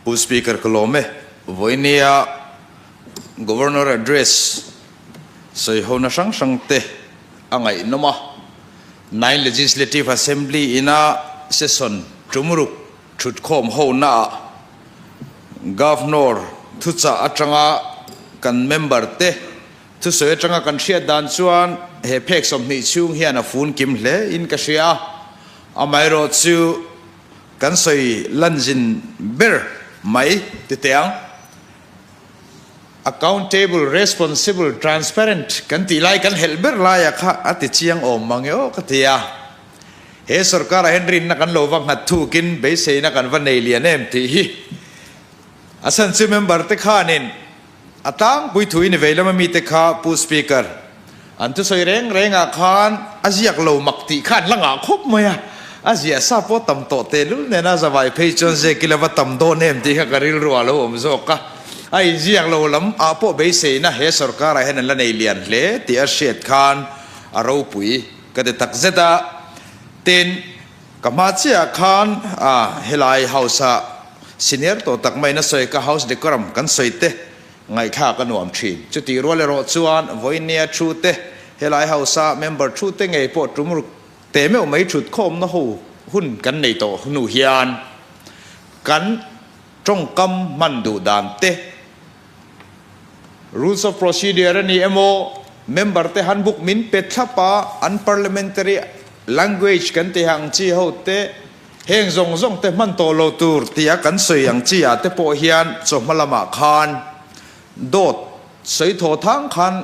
Pu Speaker ka lawm e. Vawinia Governor Address sawihona hrang hrang te a ngaihnawm a. Nine Legislative Assembly ina session tumruk thutkhawm honaah Governor thuchah atanga kan member te thusawi atanga kan hriat dan chuan he phek 20 chhung hian a fun kim hle in ka hria a, amaherawh chu kan sawi lanzin ber mai ti teh ang. Accountable, responsible, transparent kan tih lai kan helh ber laia kha a ti chiang awm mang e aw ka ti a. He sorkar ah hian rinna kan lo va nghat thukin beiseina kan va nei lian em tih hi a chhan chu member te khanin a tlangpui thu in vei lama mite kha Pu Speaker an thusawi reng reng ah khan a ziak lo mak tih kha an la ngah khawp mai a, a ziah sa pawh tam tawh tehlul nena zavai phei chuan ziak ila va tam dawn em tih kha ka rilru ah lo awm zawk a, a inziak lo lam ah pawh beiseina he sorkar ah hian an la nei lian hle tih a hriat khan a ropui. Ka ti tak zet a, tin, ka hma chiah ah khan a helai house ah senior tawh tak maiin a sawi ka house decorum kan sawi te ngaihthlak a nuam thin. Chutih rual erawh chuan vawinia thu te helai house a member thu te ngei pawh tum ruk teh meuh mai thut khawmna ho hun kan nei tawh hnu hian kan tawngkam hman duh dan te Rules of Procedure a ni emaw, member te handbook min pe thlap a, an parliamentary language kan tih ang chi ho te, heng zawng zawng te hman tawh lo tur tia kan sawi ang chi ah te pawh hian chawhma lamah khan dawt sawi thaw thang khan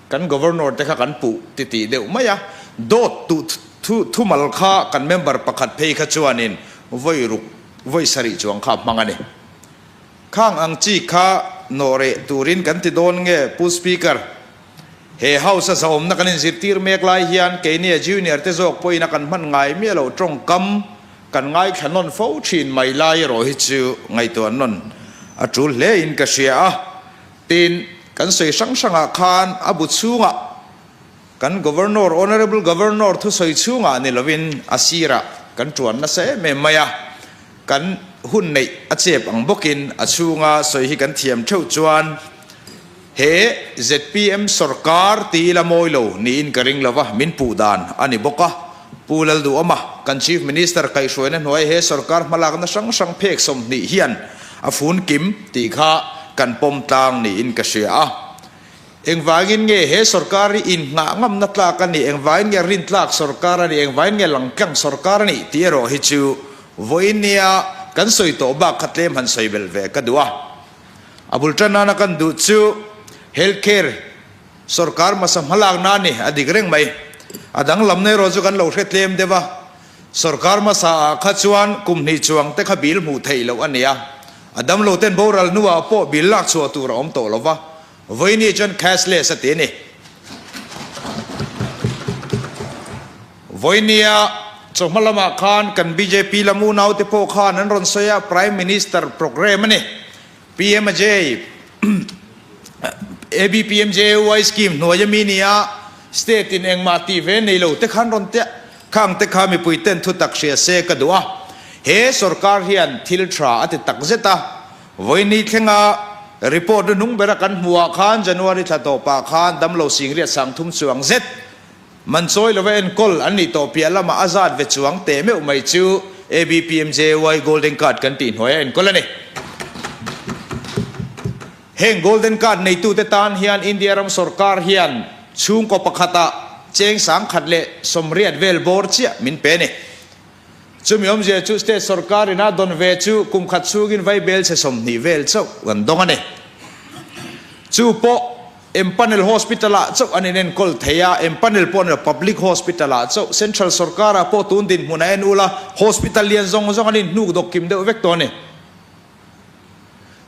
kan Governor te kha kan puh ti tih deuh mai a, dawt tuh thumal kha kan member pakhat phei kha chuanin vawi ruk vawi sarih chuang kha a hmang a ni. Khang ang chi kha nawh reh turin kan ti dawn nge Pu Speaker? He House a zahawmna kan inzirtir mek lai hian keini a junior te zawk pawhin a kan hman ngai miah loh tawngkam kan ngaithla nawn fo thin mai lai erawh hi chu ngaihtuah nawn a tul hle in ka hria a. Tin, kan sawi hrang hrangah khan a bu chhungah kan Governor, Honourable Governor thusawi chhungah ni lovin a sirah kan tuan nasa em em mai a. Kan hun neih a chep ang bawkin a chhunga sawi hi kan thiam theuh chuan he zpm sorkar ti ila mawi lo niin ka ring lova min puh dan a ni bawk a. Pu Lalduhawma, kan Chief Minister kaihhruaina hnuai he sorkar hmalakna hrang hrang phek 20 hian a fun kim tih kha kan pawm tlang niin ka hria a. Engvangin nge he sorkar hi inngah ngamna tlak a nih, engvangin nge rintlak sorkar a nih, engvangin nge langtlang sorkar a nih tih erawh hi chu vawinia kan sawi tawh bak kha tlem han sawi belh ve ka duh a. A bul tan nana kan duh chu Health Care sorkar hmasa hmalakna a ni, a dik reng mai. A danglamna erawh chu kan lo hre tlem deuh a, sorkar hmasa ah kha chuan kum hnih chuang te kha bill hmuh theih loh a ni a, a damlo ten boral hnuah pawh bill lak chhuah tur a awm tawh lo va. Vawiini chuan cashless a ti a ni. Vawiinia chawhma lamah khan kan bjp lam unaute pawh khan an rawn sawi a, Prime Minister programme a ni. PMJ, ABPMJAY scheme hnuai ami ni a, state in engmah tih ve nei lo te khan rawn tia. Khang te kha mipui ten thutak hria se ka duh a. He sorkar hian thil tha a ti takzet a. Vawiini thlenga report ru hnung bera kan hmuh ah khan January thla tawpah khan damlo singriat 3000 chuang zet man chawi lova enkawl an nih tawh piah lamah a zat ve chuang teh meuh mai chu ABPMJY Golden Card kan tih hnuaia enkawl a ni. Heng Golden Card neitute tan hian India ram sorkar hian chhungkaw pakhatah cheng 1080 vel bawr chiah min pe a ni. Chumi awmzia chu state sorkar in a dawn ve chu kum khat chhungin vai bel chhe 20 vel chauh kan dawng a ni. Chu pawh Empanel Hospital ah chauh an inenkawl thei a, Empanel pawh a ni lo, Public Hospital ah chauh. Central sorkar ah pawh tun dinhmun a en ula, Hospital lian zawng zawng an inhnuk dawk kim deuh vek tawh a ni.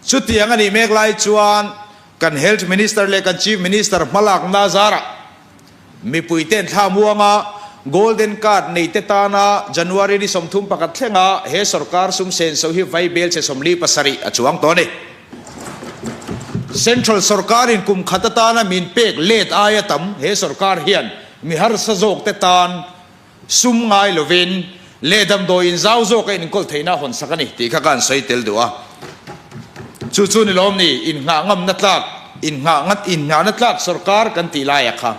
Chutiang a nih mek lai chuan kan Health Minister leh kan Chief Minister hmalakna zarah Mipuite'n thla muanga Golden Card neite tana January ni 31 thlenga he sorkar sum senso hi vai bel chhe 47 a chuang tawh a ni. Central sorkarin kum khat atana min pek let aia tam he sorkar hian mi harsa zawkte tan sum ngai lovin leh damdawiin zau zawka inkawl theihna hawnsak a ni tih kha ka han sawi tel duh a. Chu chu ni lawm ni, innghah ngamna tlak, innghah ngat innghahna tlak sorkar kan tih laia kha.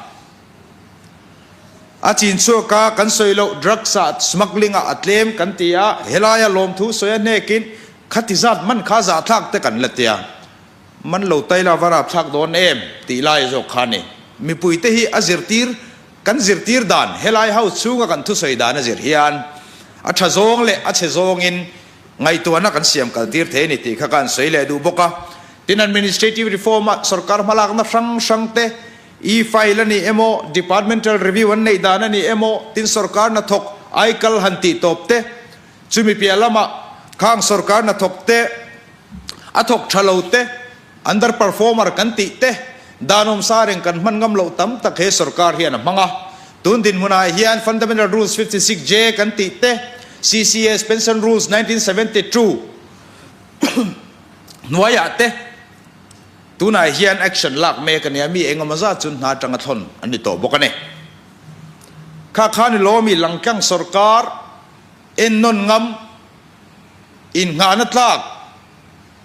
A chin chhuak a, kan sawi loh drugs ah smuggling ah a tlem kan ti a, helaia lawmthu sawi a hnekin khati zat man kha zahthlak te kan la tia. Man lo tai la va rapthlak dawn em tih lai zawk kha a ni. Mipuite hi a zirtir, kan zirtir dan, helai house chhunga kan thusawi dan a zir hian a tha zawng leh a chhe zawngin ngaihtuahna kan siam kaltir thei a ni tih kha ka han sawi leh duh bawk a. Tin, administrative reform-a sorkar hmalakna hrang hrang te, e-file a ni emaw, departmental review an neih dan a ni emaw, tin sorkar hnathawk aikal han tih tawp te, chumi piah lamah khang sorkar hnathawk te, A thawk tha lo te, under performer kan tih te, danawm sa reng kan hman ngam loh tam tak he sorkar hian a hmang a. Tun dinhmunah hian Fundamental Rules 56J kan tih te, CCS Pension Rules 1972 hnuaiah te tunah hian action lak mek a nia, mi engemaw zat chu hna atanga thlawn an ni tawh bawk a ni. Kha kha ni lawmi langtlang sorkar ennawn ngam Innghahna tlak,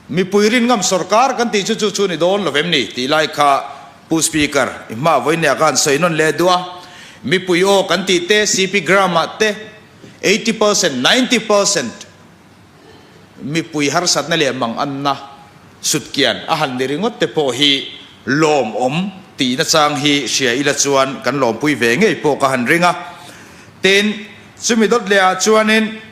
mipui rin ngam sorkar kan tih chu chu chu ni dawn lo vem ni tih lai kha Pu Speaker i hma vawinia khan sawi nawn leh duh a. Mipui aw kan tih te CP Gram ah te 80 percent, 90 percent mipui harsatna leh manganna sutkian a han ni ringawt te pawh hi lawmawm tihna chang hi hria ila chuan kan lawmpui ve ngei pawh ka han ring a. Tin, chumi dawt leh ah chuanin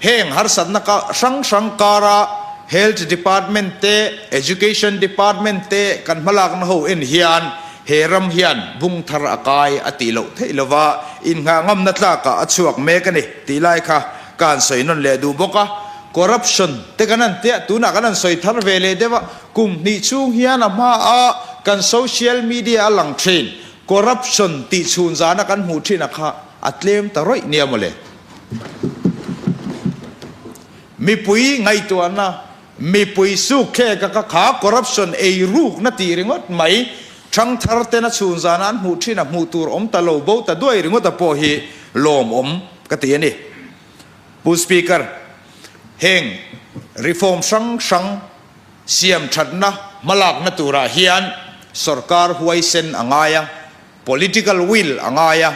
Heng harsatna hrang hrang kara Health Department te, Education Department te kan hmalakna ho en hian he ram hian bung thar a kai a tih loh theih lova innghah ngamna tlakah a chhuak mek a ni tih lai kha ka han sawi nawn leh duh bawk a. Corruption te kan han tia, tunah kan han sawi thar ve leh deuh a, kum hnih chhung hian a hma a kan social media a lang thin corruption tih chhun zana kan hmuh thin a kha a tlem ta rawih nia mawle. Mipui ngaihtuahna, mipui sukhlek a ka kha corruption ei rukna tih ringawt mai, thangthar tena chhun zana an hmuh thin a hmuh tur awm ta lo bo ta duai ringawt a pawh hi lawmawm ka ti a ni. Pu Speaker, heng reform hrang hrang siam thatna hmalakna turah hian sorkar huaisen a ngai a, Political will a ngai a,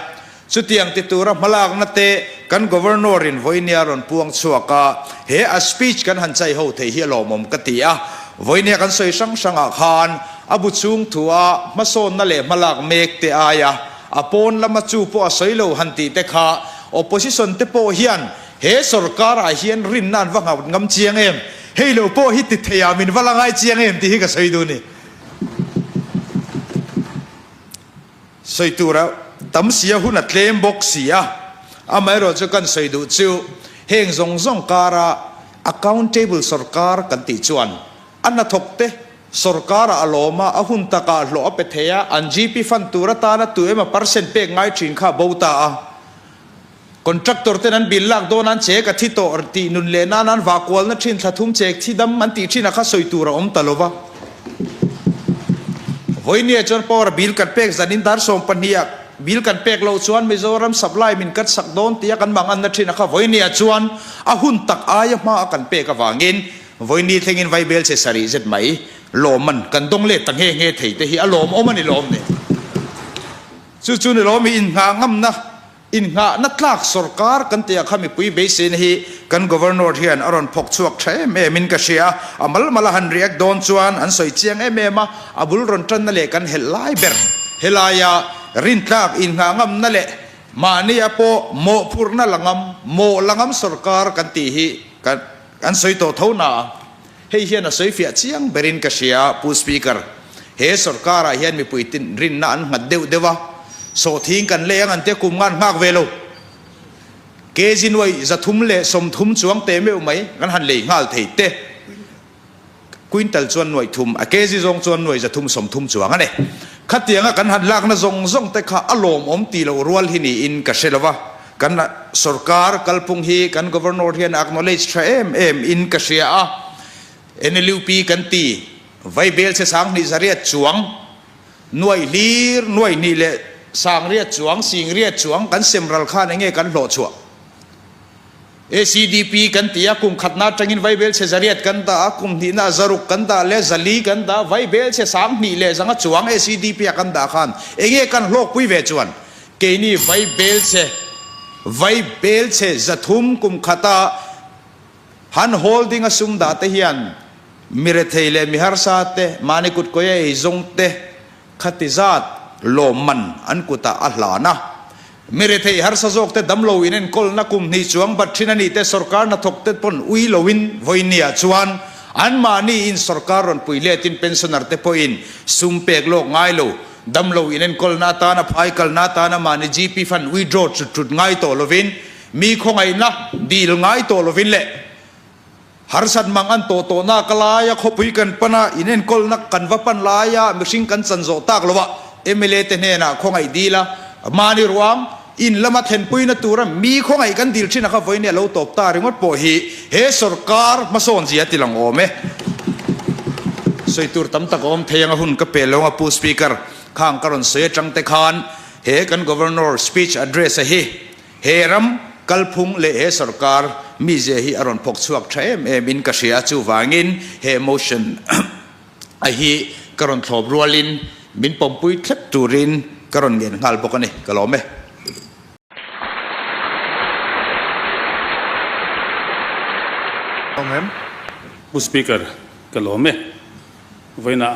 chutiang ti tura hmalakna te kan Governor in vawinia rawn puang chhuak a, he a speech kan han chai ho thei hi a lawmawm ka ti a. Vawinia kan sawi hrang hrangah khan a bu chhung thu a hmasawnna leh hmalak mek te aia a pawn lama chu pawh a sawi lo han tih te kha opposition te pawh hian he sorkar ah hian rinna an va nghat ngam chiang em, hei lo pawh hi ti thei ah min va la ngai chiang em tih hi ka sawi duh a ni. Sawi tura tam si a hun a tlem bawk si a, amaherawh chu kan sawi duh chu heng zawng zawng kara accountable sorkar kan tih chuan a hnathawk te sorkarah a lawm a, a hun takah hlawh a pe thei a, an GP fund tur atana tu emaw percent pek ngai thin kha a bo ta a. Contractor ten an bill lak dawn an chek a thi tawh tih nun leh nan an vah kualna thin thla thum chek thi dam an tih thin a kha sawi tur a awm ta lo va. Vawinia chuan power bill kan pek zanin dar 12 ah bill kan pek loh chuan Mizoram supply min cut sak dawn tia kan mang anna thin a kha vawinia chuan a hun tak aia hma a kan pek avangin vawini thlengin vaibel che sarih zet mai lawmman kan dawng let ta nghe nghe thei te hi a lawmawm a ni lawm ni. Chu chu ni lawm i inngah ngamna Innghahna tlak sorkar kan tih ah kha mipui beiseina hi kan Governor hian a rawn phawk chhuak tha em em in ka hria. A mal mal a han react dawn chuan an sawi chiang em em a, a bul rawn tanna leh kan helh lai ber helaia rintlak innghah ngamna leh mahni a pawh mawhphurhna la ngam, mawh la ngam sorkar kan tih hi kan an sawi tawh tho na a. Hei hian a sawi fiah chiang berin ka hria, Pu Speaker. He sorkarah hian mipui tin rinna an nghat deuh deuh a, sawhthing kan lei ang an tia kum ngan nghak ve lo. Kg nuai 330 chuang teh meuh mai kan han lei nghal thei te. Quintal chuan nuai thum, a kg zawng chuan nuai 330 chuang a ni. Khatianga kan han lakna zawng zawng te kha a lawmawm tih loh rual hi niin ka hre lo va. Kan sorkar kalphung hi kan Governor hian a acknowledge tha em em in ka hria a, NLUP kan ti, Vaibel che 2000 riat chuang, nuai hlir, nuai hnih leh sang riat chuang, sing riat chuang kan sem ral khan enge kan hlawh chhuah? ACDP kan ti a, kum khatna atangin vaibelchhe zariat kan dah a, kum hnihna zaruk kan dah leh zali kan dah a, vaibelchhe 2000 leh zanga chuang ACDP a kan dah khan enge kan hlawkpui ve chuan keini vaibelchhe vaibelchhe 300 kum khata han holding a sum dah te hian mirethei leh miharsa te mahni kutkawia eizawng te Khati zat lawmman an kutah a hlan a. Mi rethei harsa zawkte damlo inenkawlna kum hnih chuang bat thin a nih te sorkar hnathawkte pawn ui loin vawinia chuan anmahni in sorkar rawn pui letin pensioner te pawhin sum pek lawk ngai lo damlo inenkawlna atana phai kalna atana mahni GP fund withdraw chut chut ngai tawh lovin mi khawngaihna dil ngai tawh lovin leh Harsat mang an tawh tawhna ka laia khawpui kan pan a, inenkawlna kan va pan laia mihring kan chan zawh tak lo a, mla te hnenah khawngaih dil a, mahni ruang in lama thlenpuina tura mi khawngaih kan dil thin a kha vawiin a lo tawp ta ringawt pawh hi he sorkar hmasawn zia ti lang awm e. Sawi tur tam tak a awm thei ang a hun ka pe lo ang a Pu Speaker, khang ka rawn sawi atang te khan he kan Governor speech address a hi He ram kalphung leh he sorkar mizia hi a rawn phawk chhuak tha em em in ka hria, chuvangin he motion a hi ka rawn thlawp rualin min pawmpui thlep turin ka rawn ngen nghal bawk a ni, ka lawm e. Lawm em? Pu Speaker, ka lawm e. Vawiinah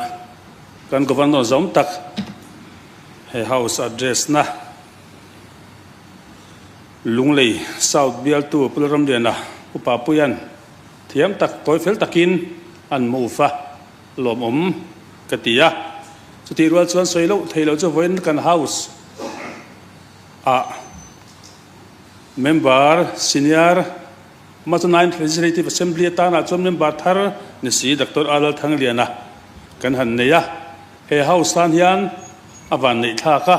kan Governor zawm tak he House address na Lunglei South bialtu Pu Lalramliana Upa Puia'n thiam tak tawi fel takin an move a, lawmawm ka ti a. Chutih rual chuan sawi loh thei loh chu vawiin kan House ah Member Senior Hmasa Ninth Legislative Assembly atanah chuan Member thar ni si Doctor A Lalthangliana kan han nei a. He House tan hian a van neih thlak a.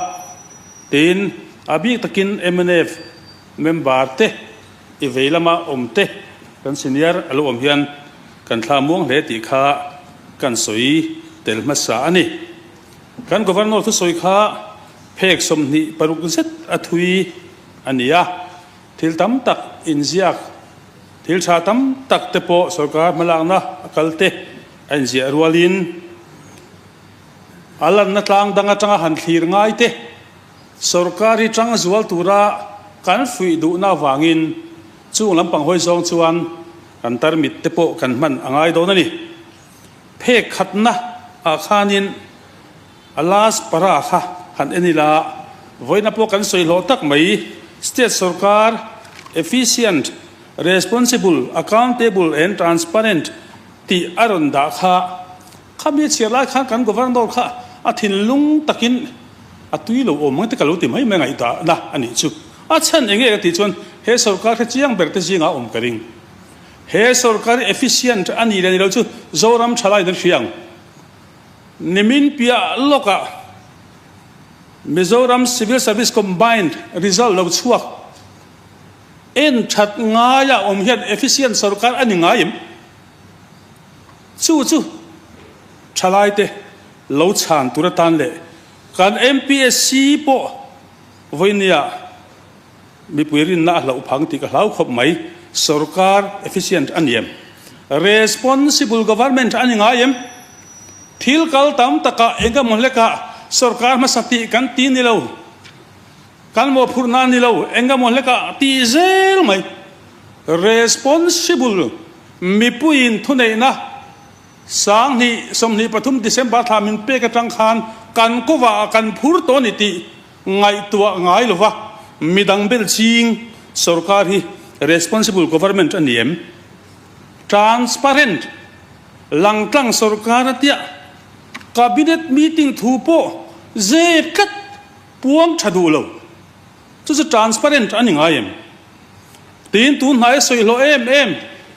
Tin, a bik takin mnf member te i vei lama awm te kan senior a lo awm hian kan thla muang hle tih kha kan sawi tel hmasa a ni. Kan Governor thusawi kha phek 26 zet a thui a ni a, thil tam tak inziak, thil tha tam tak te pawh sorkar hmalakna a kal te a inziah rualin, A lanna tlang dang atanga han thlir ngai te, sorkar hi tang zual tura kan fuih duhna avangin chung lampang hawi zawng chuan kan tarmit te pawh kan hman a ngai dawn a ni. Phek khatna ah khanin a last para kha han en ila, vawiina pawh kan sawi hlawh tak mai, state sorkar efficient, responsible, accountable and transparent tih a rawn dah kha Khami a chhiar lai khan kan Governor kha a thinlung takin a tui lo awm ang te ka lo ti mai mai ngaihdahna a nih chu. A chhan eng nge ka tih chuan he sorkar kha chiang ber te zingah a awm ka ring. He sorkar hi efficient a nih leh ni lo chu Zoram thalaiin an hria ang. Nimin piah lawkah Mizoram Civil Service Combined result lo chhuak en that ngaia awm hian efficient sorkar a ni ngai em? Chu chu thalaite lo chhan tur atan leh kan MPSC pawh vawinia mipui rinna a hlauh phang tih ka hlau khawp mai. Sorkar efficient a ni em? Responsible government a ni ngai em? Thil kal tam takah eng emaw hlekah sorkar hmasa tih kan ti ni lo, kan mawhphurhna a ni lo, eng emaw hlekah tih zel mai. Responsible Mipuiin thuneihna 2023 December thla min pek atang khan kan kawah kan phur tawh a ni tih ngaihtuah ngai lova midang bel ching sorkar hi responsible government a ni em? Transparent langtlang sorkar a tia cabinet meeting thu pawh zep tlat puang tha duh lo chu chu transparent a ni ngai em? Tin, tun hnai a sawi hlawh em em,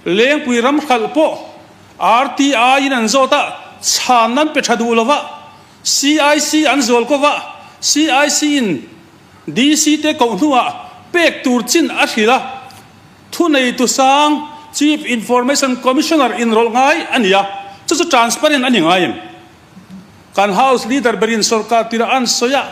Lengpui ram hralh pawh RTI in an zawt a, chhan an pe tha duh lo va, CIC an zual ko va, CIC in DC te koh hnuah pek tur chin a hrilh a, thuneitu sang Chief Information Commissioner inrawlh ngai a ni a, chu chu transparent a ni ngai em? Kan House Leader berin sorkar tirah an sawi a,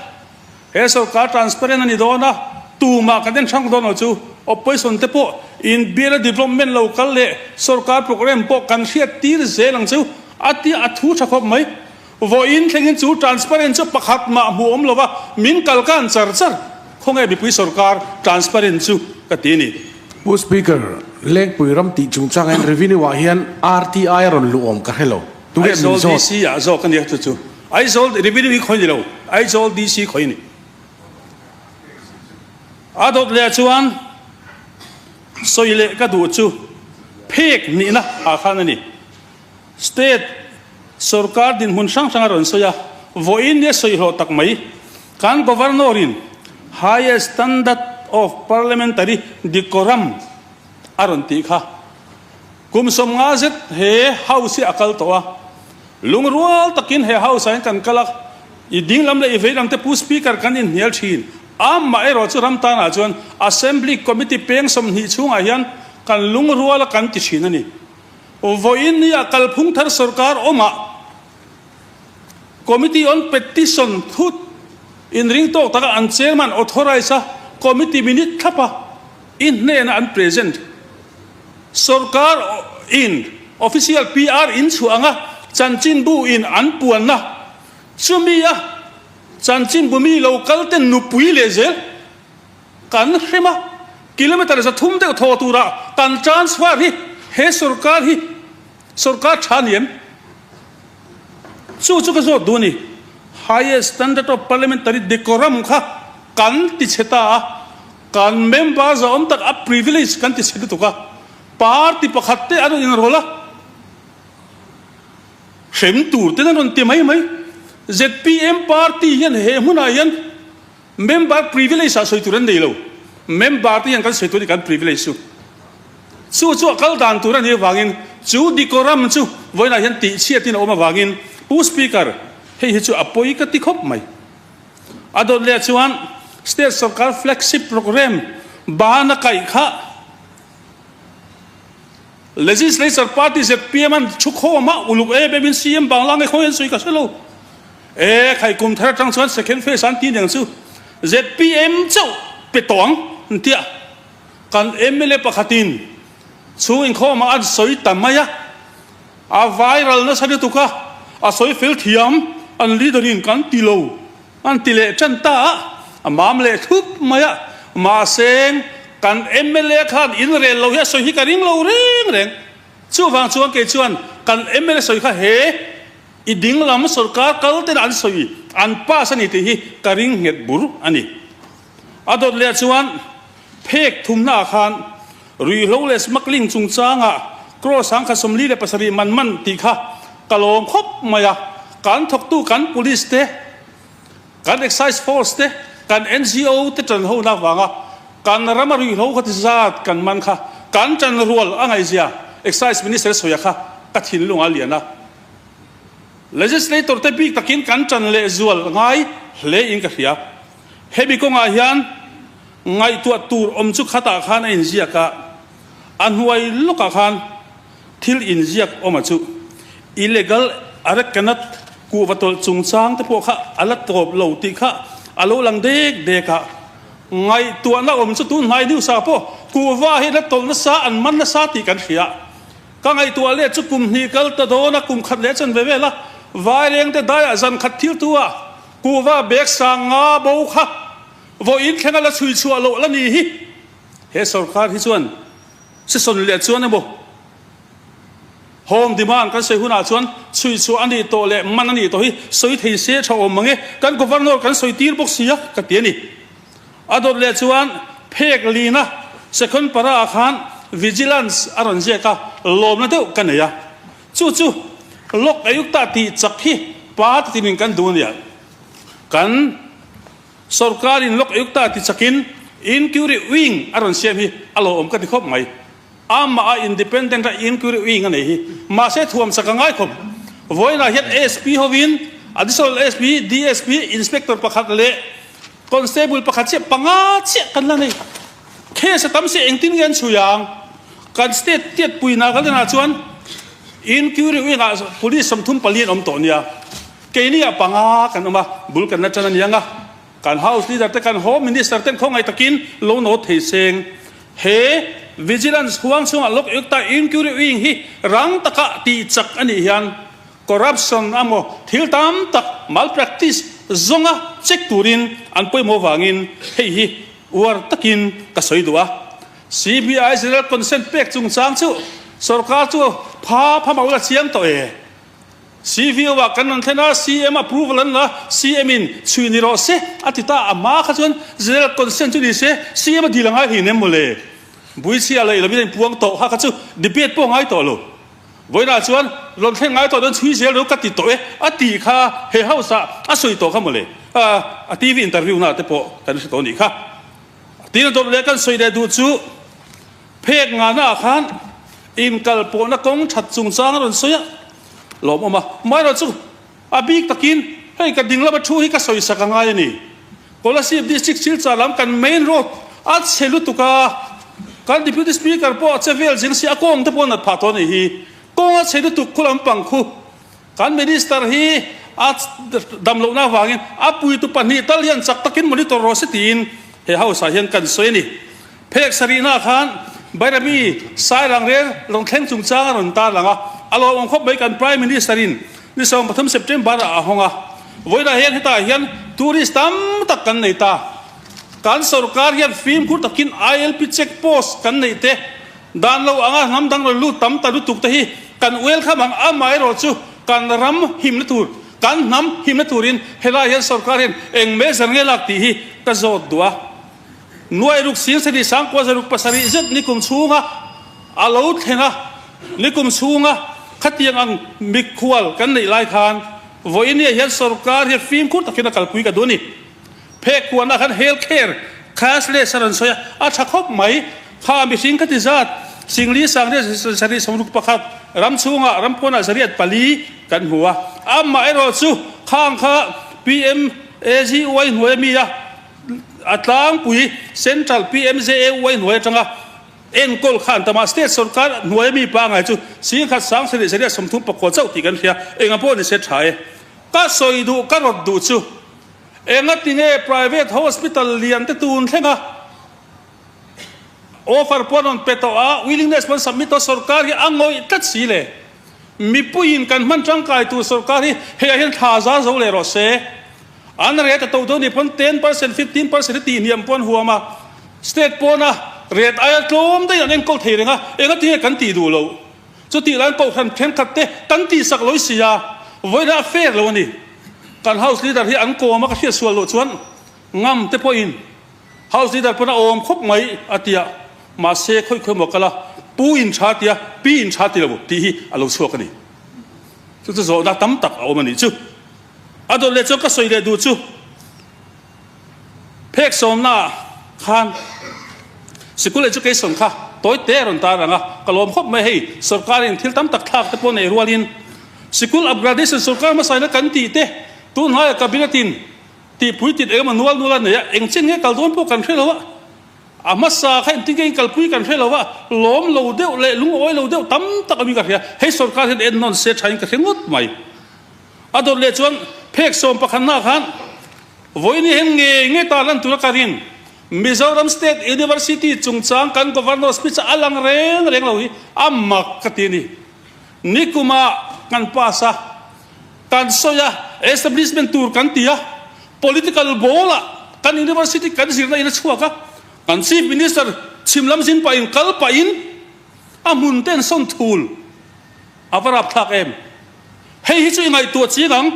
he sorkar transparent a ni dawn a, tumah kan en hrang dawn lo chu. Opposition te pawh in biala development lo kal leh sorkar programme pawh kan hriat tir zel ang chu a tia a thu tha khawp mai. Vawiin thlengin chu transparent chu pakhat mah hmuh awm lova min kal kan char char. Khawnge mipui sorkar transparent chu ka ti a ni. Pu Speaker, Lengpui ram tih chungchang hian Revenue ah hian RTI a rawn luh awm ka hre lo. Tunge min Aizawl zawt? DC ah zawk a nia chu chu. Aizawl Revenue hi khawi ni lo, Aizawl DC khawi ni. A dawt leh chuan sawi leh ka duh chu phek nihna ah khan a ni. State sorkar dinhmun hrang hrang a rawn sawi a, vawiin nia sawi hlawh tak mai. Kan Governor in Highest Standard of Parliamentary Decorum a rawn tih kha. Kum 50 zet he House hi a kal tawh a, lungrual takin he House ah hian kan kal a, i ding lam leh i vei lam te Pu Speaker kan inhnial thin. Amaherawh chu ram tanah chuan Assembly Committee peng 20 chhungah hian kan lungrual a kan ti thin a ni. Vawiin nia kalphung thar sorkar awmah Committee on Petition thut inring tawk taka an chairman authorise a committee minute thlap a i hnena an present. Sorkar in official PR in chhuah anga chanchinbu in an puanna chumi a chanchinbu mi lo kal ten nupui leh zel kan hrem a, kilometre 300 deuh thaw tura kan transfer hi he sorkar hi sorkar tha ni em? Chu chu ka zawt duh a ni. Highest standard of parliamentary decorum kha kan ti chhe ta a, kan member zahawm tak a privilege kan ti chhe lutuk a, party pakhat te a rawn inrawlh a, hrem tur ten a rawn ti mai mai. Zpm party hian he hmunah hian Member privilege ah sawi tur an nei lo. Member te hian kan sawi tur a ni kan privilege chu. Chu chu a kal dan tur a nih avangin chu decorum chu vawiinah hian tihchhiatin a awm avangin Pu Speaker hei hi chu a pawi ka ti khawp mai. A dawt leh chuan State sorkar flagship programme ban a kaih kha Legislature party zpm an thu khawm a, uluk em em in CM Bangla nge khawi an sawi ka hre lo. E khai kum thar atang chuan second phase an ti aniang chu zpm chauh pe tawh ang an ti a, kan mla pakhatin chhung inkhawm ah an sawi ta mai a, a viral nasa lutuk a, a sawi fel thiam an leader in kan ti lo an ti leh tan ta a, a mam leh thup mai a, mahse kan mla khan inrel lo hi a sawi hi ka ring lo reng reng, chuvang chuan kei chuan kan mla sawi kha he I dinglam sorkar kal ten an sawi an pass a ni tih hi ka ring nghet bur a ni. A dawt leh chuan phek thumna ah khan ruihhlo leh smuggling chungchangah crore 47 man man tih kha ka lawm khawp mai a, kan thawktu kan police te, kan excise force te, kan NGO te tan hona avanga kan rama ruihhlo kha ti zat kan man kha kan tan rual a ngaihzia excise minister sawia kha ka thinlung a lian a. Legislator te bik takin kan ṭan leh zual ngai hle in ka hria. Hemi kawngah hian ngaihtuah tur awm chu khatah khan a inziak a, a hnuai lawkah khan thil inziak awm a chu illegal arecanut kuhva tawlh chungchang te pawh kha a la tawp lo tih kha a lo lang dek dek a. Ngaihtuahna awm chu tun hnai news ah pawh kuhva hi la tawlh nasa an man nasa tih kan hria. Ka ngaihtuah leh chu kum hnih kal ta dawn a, kum khat leh chan ve vel a, Vaireng te daiah zan khat thil tu a, kuhva bag sang nga bo kha vawiin thleng a la chhui chhuah loh la ni hi. He sorkar hi chuan session leh chuan emaw home demand kan sawi hunah chuan chhui chhuah a nih tawh leh man a nih tawh hi sawi thei se tha awm mange, kan governor kan sawi tir bawk si a ka ti a ni. A dawt leh chuan phek lina second para ah khan vigilance a rawn ziak a, lawmna deuh ka nei a. Chu chu Lok Ayukta tih chak hi party tinin kan duh a nia. Kan sorkarin Lok Ayukta ti chakin inquiry wing a rawn siam hi a lawmawm ka ti khawp mai. Amah a independent a inquiry wing a nei hi. Mahse thuam chak a ngai khawp. Vawiinah hian SP hovin additional SP, DSP, inspector pakhat leh Constable pakhat chiah panga chiah kan la nei. Case a tam si engtin nge an chhui ang? Kan state tiat pui Nagaland ah chuan inquiry wing ah police 34 an awm tawh nia. Keini ah panga kan awm a, bul kan la tan a niang a. Kan house leader te kan home minister ten khawngaih takin lo note thei seng. He Vigilance huang chhungah Lok Yukta Inquiry Wing hi rang taka tih chak a nih hian corruption amaw thil tam tak malpractice zawnga check turin an pawimawh vangin hei hi uar takin ka sawi duh a. CBI General Consent pek chungchang chu sorkar chu pha pha mah ula chiang tawh e. CVO ah kan rawn thlen a, CM approval an la, CM in chhui ni rawh se a ti ta, a hma kha chuan General Consent chu ni se CM a dil a ngai hlei nem mawle. Buichhia leh lovin a inpuang tawh kha kha chu debate pawh a ngai tawh lo. Vawiinah chuan rawn thlen ngai tawh dawn chhui zel ro ka ti tawh e a tih kha he house ah a sawi tawh kha mawle. A TV interview na te pawh kan hre tawh a nih kha. Tin a dawt leh kan sawi leh duh chu phek ngana ah khan inkal pawhna kawng that chungchang a rawn sawi a, lawmawm a. Amaherawh chu a bik takin hei ka ding lama thu hi ka sawi sak a ngai a ni. Kolasib District Silchar lam kan main road a chhe lutuk a, kan Deputy Speaker pawh a che vel zing si a kawng te pawh a nat phah tawh a nih hi. Kawng a chhe lutuk khu lampang khu Kan Minister hi a dam lohna avangin a puitu pahnih tal hian chak takin monitor rawh se tiin he House ah hian kan sawi a ni. Phek sarihna khan Bairabi Sairang rel rawn thleng chungchang a rawn tarlang a, a lawmawm khawp mai kan Prime Minister in ni 13 September ah a hawng a. Vawiinah hian hetah hian tourist tam tak kan nei ta. Kan sorkar hian fimkhur takin ILP check post kan neih te Dan lo anga hnam dang rawn lut tam ta lutuk te hi kan welcome ang amaherawh chu kan ram himna tur, kan hnam himna turin helai hian sorkar hian eng measure nge lak tih hi ka zawt duh a. Nuai ruk sing sarih sangkua zaruk pasarih zet nikum chhunga a lo thleng a, nikum chhunga khatiang ang mikhual kan neih lai khan vawinia hian sorkar hian fimkhur takin a kalpui ka duh a ni. Phek kuanah khan health care cashless a rawn sawi a, a tha khawp mai. Kha mihring ka ti zat, Singli Sangria sarih 61, ram chhungah ram pawnah zariat pali kan hmu a. Amah erawh chu khang kha PMAGY hnuai ami a, a tlangpui Central PMJAY hnuai atanga enkawl kha an tam a. State sorkar hnuai ami pangai chu Singkhat Sang sarih zariat 39 chauh tih kan hria. Engah pawh ni se tha e. Ka sawi duh, ka rawt duh chu. Engati nge private hospital lian te tun thleng a offer pawh an rawn pe tawh a, willingness pawh an submit tawh a, sorkar hi a ngawih tlat si le. Mipuiin kan hman tangkai tur sorkar hi hei ah hian thla zar zo leh rawh se. An rate a to dawn nih pawn 10%, 15% hi tihhniam pawh an huam a, state pawna rate aia tlawm daih an enkawl thei reng a, engati nge kan tih duh loh? Chutih laiin kohhran thenkhat te kan tihsak lawih si a, vawiin a fair lo a ni. Kan House Leader hi an kawm a ka hriat sual loh chuan ngam te pawhin House Leader pawn a awm khawp mai a ti a, mahse khawi khawi maw kal a, pu in tha ti a, pi in tha ti lo tih hi a lo chhuak a ni. Chu chu zawhna tam tak a awm a nih chu. A dawt leh chuan ka sawi leh duh chu. Phek sawmnaah khan sikul education kha tawi te a rawn tar ang a, ka lawm khawp mai hei sorkarin thil tam tak thlak te pawh nei rualin sikul upgradation sorkar hmasaina kan tih te tun hnaiah cabinet in tihpui tit engemaw nual nual a nei a, eng chin nge kal dawn pawh kan hre lo a, a hmasa kha engtin nge in kalpui kan hre lo a, lawm lo deuh leh lungawi lo deuh tam tak awmin ka hria, hei sorkar hian ennawn se thain ka hre ngawt mai. A dawt leh chuan phek sawm pakhatnaah khan Vawiin hi heng ngei ngei ta lan tura ka rin. Mizoram State University chungchang kan Governor speech a lang reng reng lo hi a mak ka ti a ni. Nikumah kan pass a, kan sawi a, establishment tur kan ti a, political ball ah kan university kan zirna in a chhuak a, kan Chief Minister chhim lam zin pahin kal pahin a hmun ten sawn thul a va rapthlak em. Hei hi chu i ngaihtuah chiang ang.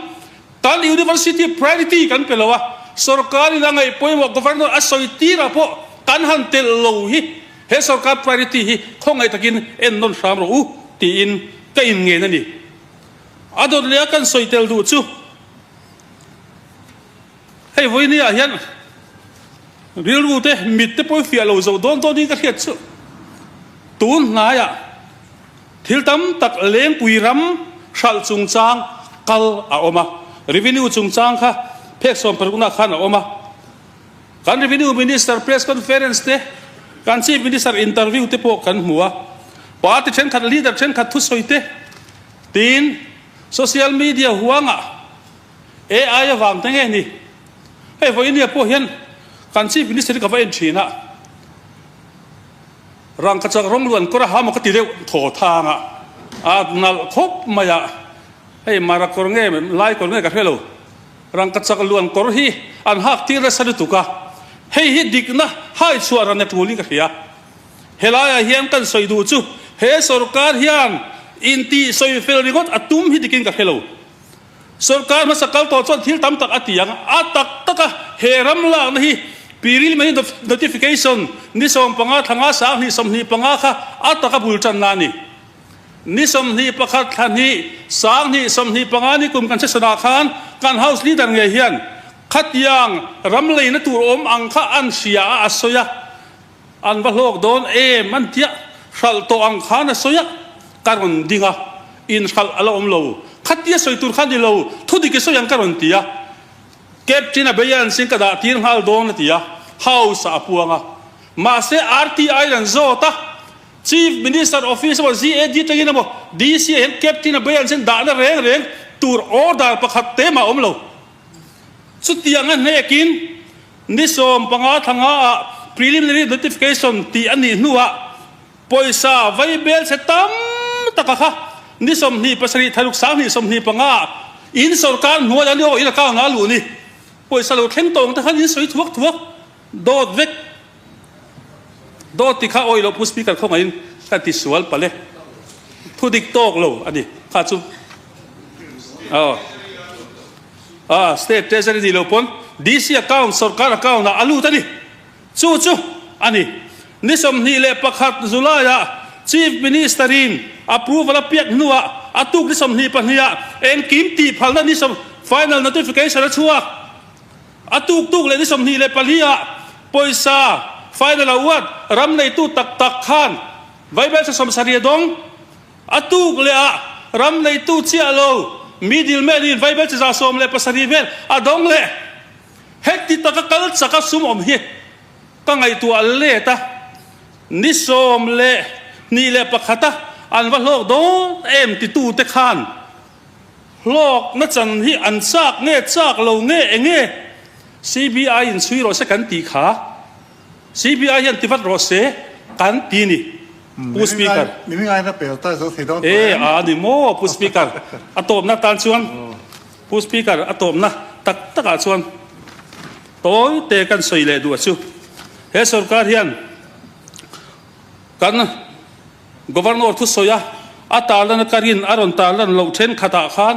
Kan University priority kan pe lo a, sorkarin a ngaih pawimawh Governor a sawi tirah pawh kan han telh lo hi he sorkar priority hi khawngaih takin en nawn hram rawh u tiin ka inngen a ni. A dawt leh a kan sawi tel duh chu hei vawiini ah hian rilru te mit te pawh i fiah lo zo dawn dawnin ka hriat chu tun hnaiah Thil tam tak Lengpui ram hralh chungchang kal a awm a, Revenue chungchang kha phek 16 ah khan a awm a. Kan Revenue Minister press conference te, kan Chief Minister interview te pawh kan hmu a. Party thenkhat leader thenkhat thusawi te tiin social media huangah AI avang te nge ni? Hei vawinia pawh hian kan Chief Minister hi ka va en thin a. Rangkachak rawng luan kawr a ha maw ka ti deuh thaw thang a, a nalh khawp mai a, hei mara kawr nge lai kawr nge ka hre lo, rangkachak luan kawr hi an hak tir nasa lutuk a, hei hi dikna hai chhuah ran a tul in ka hria. Helaiah hian kan sawi duh chu he sorkar hian intih sawi fel ringawt a tum hi dikin ka hre lo. Sorkar hmasa kal tawh chuan thil tam tak a ti ang. A tak tak a, he ram lakna hi Preliminary Notification ni 15 thla nga 20 25 kha a taka bul tanna a ni. Ni 21 thla hnih 20 25 ni kum kan session ah khan kan House Leader ngei hian khatiang ram leina tur awm ang kha an hria a a sawi a. An va hlawk dawn em an tia hralh tawh ang khan a sawi a, ka rawn ding a, in hralh a la awm lo, khatia sawi tur kha ni lo, thu dik i sawi ang ka rawn ti a, Captain a Beyance in ka dah tir nghal dawn a ti a, House ah a puang a, mahse RTI an zawt a, Chief Minister Office emaw GAD tangin emaw DC ah hian Captain a Beyance in dahna reng reng tur order pakhat te mah a awm lo. Chutiang a hnekin ni 15 thla nga ah preliminary notification tih a nih hnuah pawisa vai bel chhe tam taka kha ni 27 thla ruk 20 25 ah in sorkar hnuai a ni aw in account ah a luh ni pawisa lo thleng tawng te khan in sawi thuak thuak dawt vek dawt ti kha awih loh Pu Speaker khawngaihin ka ti sual palh e thu dik tawk lo a ni kha chu aw. A, State Treasury nih loh pawn DC account, sorkar account ah a lut a ni. Chu chu a ni. Ni 21 July ah Chief Minister in approval a piak hnuah a tuk ni 22 ah engkim tih phalna ni sawm final notification a chhuak. A tuk tuk leh ni 24 ah pawisa final a uat ram neitu tak tak khan Vaibelchhe 70 a dawng. A tuk leh ah ram neitu chiah lo middle man in vaibel chi 17 vel a dawng leh. Heti taka kal chak a sum awm hi ka ngaihtuah let a, ni 21 a an va hlawk dawn em titu te khan hlawkna chan hi an chak nge chak lo nge enge CBI in chhui rawh se kan tih kha. CBI hian ti vat rawh se kan ti ni Pu Speaker. E a ni maw Pu Speaker a tawpna tan chuan Pu Speaker a tawpna tak tak ah chuan tawi te kan sawi leh duh a chu he sorkar hian kan Governor thusawi a a tarlan a karin a rawn tarlan loh thenkhat ah khan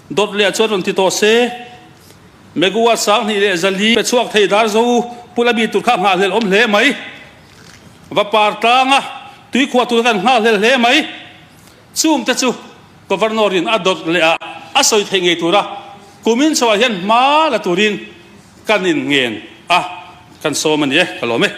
dawt leh chuan rawn ti tawh se. Megawatt 2100 pe chhuak thei dar zo Pu Lami tur kha nghahhlelh awm hle mai. Va par tlanga tuikhuah tur kan nghahhlelh hle mai. Chungte chu Governor in a dawt leh a, a sawi theih ngei tura kumin chhoah hian hma la turin kan in ngen a, kan sawm a ni e, ka lawm e.